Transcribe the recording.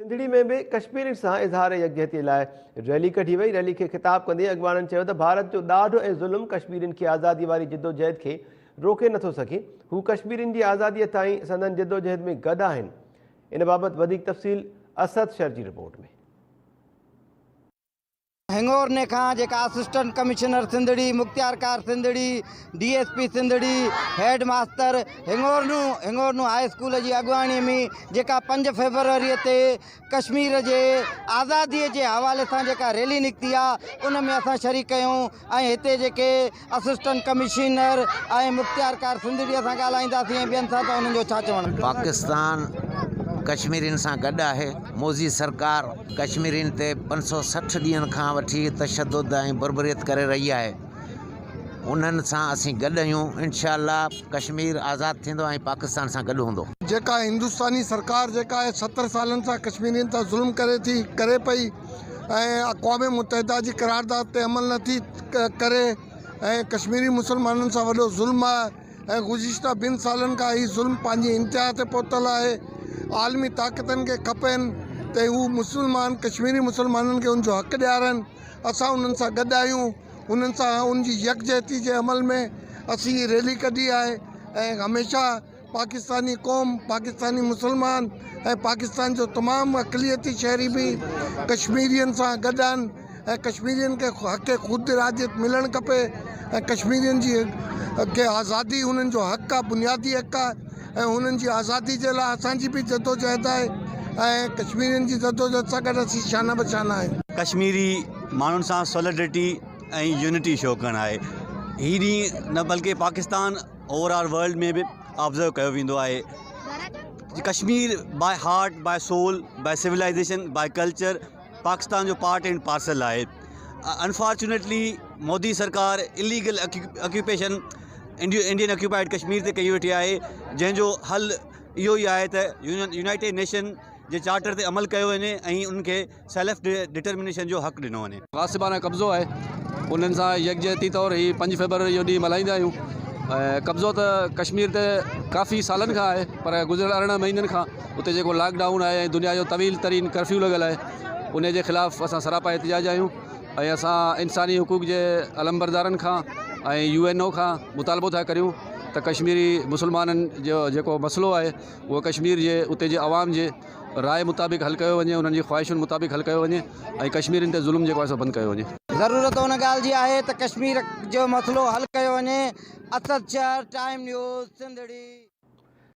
سنڌڙي ۾ به ڪشميرين سان اظهار يڪجهتي لاء ريلي ڪڍي وئي، ريلي کي خطاب ڪندي اڳواڻن چيو ته ڀارت جو ڏاڍ ۽ ظلم ڪشميرين کي آزادي واري جدوجهد کي روڪي نٿو سگهي، هو ڪشميرين جي آزادي تائين سندن جدوجهد ۾ گڏ آهن. ان بابت وڌيڪ تفصيل اسد شر جي رپورٽ ۾. هڱورني کان جيڪا اسسٽنٽ ڪمشنر سنڌڙي، مختيارڪار Sindhri, D S P Sindhri, head master Hingorno, Hingorno high school جي اڳواڻي ۾ جيڪا پنج فيبروري تي ڪشمير جي آزادي جي حوالي سان جيڪا ريلي نڪتي آ ان ۾ اسان شريڪ ڪيون ۽ هتي جيڪي اسسٽنٽ ڪمشنر ۽ مختيارڪار سنڌڙي سان ڳالهائينداسين ۽ ٻين سان ته انهن جو ڇا چوڻ. پاڪستان ڪشميرين سان گڏ آهي، موذي سرڪار ڪشميرين تي 560 ڏينهن کان وٺي تشدد ۽ بربريت ڪري رهي آهي، انهن سان اسين گڏ آهيون، انشاء الله ڪشمير آزاد ٿيندو ۽ پاڪستان سان گڏ هوندو. جيڪا هندستاني سرڪار جيڪا آهي 70 سالن سان ڪشميرين سان ظلم ڪري ٿي ڪري پئي ۽ اقوام متحده جي قرارداد تي عمل نه ٿي ڪري ۽ ڪشميري مسلمانن سان وڏو ظلم آهي ۽ گذشته ٻن سالن کان هي ظلم پنهنجي انتها تي پهتل آهي عالمي طاقتن کي کپين ته هو مسلمان ڪشميري مسلمانن کي ان جو حق ڏيارن اسان انهن سان گڏ آهيون انهن سان ان جي يڪجهتي جي عمل ۾ اسين هي ريلي ڪڍي آهي ۽ هميشه پاڪستاني قوم، پاڪستاني مسلمان ۽ پاڪستان جو تمام اقليتي شهري به ڪشميرين سان گڏ آهن ۽ ڪشميرين کي حق خود اراديت ملڻ کپي ۽ ڪشميرين جي کي آزادي انهن جو حق آهي بنيادي حق آهي ۽ انهن جي آزادي جي لاء اسان جي به جدوجهد آهي ۽ ڪشميرين جي جدوجهد سان گڏ اسين شانه به شانه آهيون. ڪشميري ماڻهن سان سوليڊرٽي ۽ يونٽي شو ڪرڻ آهي هي ڏينهن نه بلڪه پاڪستان اوور آل ورلڊ ۾ به آبزرو ڪيو ويندو آهي Kashmir by heart by soul by civilization by culture Pakistan جو پارٽ اينڊ پارسل آهي انفارچونيٽلي مودي سرڪار illegal occupation Indian occupied Kashmir تي ڪئي ويٺي آهي جنهن جو حل اهو ئي آهي ته يونائيٽيڊ نيشن جي چارٽر تي عمل ڪيو وڃي ۽ ان کي سيلف ڊٽرمنيشن جو حق ڏنو وڃي. غاصبانه قبضو آهي انهن سان يڪجهتي طور هي پنج فيبروري جو ڏينهن ملهائيندا آهيون ۽ قبضو ته ڪشمير تي ڪافي سالن کان آهي پر گذريل 18 مهينن کان اتي جيڪو لاڪ ڊائون آهي ۽ دنيا جو طويل ترين ڪرفيو لڳل آهي ان جي خلاف اسان سراپا احتجاج آهيون ۽ اسان انساني حقوق جي علمبردارن کان ۽ يو اين او کان مطالبو ٿا ڪريون ته ڪشميري مسلمانن جو جيڪو مسئلو آهي اهو ڪشمير جي اتي جي عوام جي راء مطابق حل ڪيو وڃي، انهن جي خواهشن مطابق حل ڪيو وڃي ۽ ڪشميرين تي ظلم جيڪو آهي سو بند ڪيو وڃي. ضرورت ان ڳالهه جي آهي ته ڪشمير جو مسئلو حل ڪيو وڃي، اسد شهر، ٽائيم نيوز، سنڌڙي.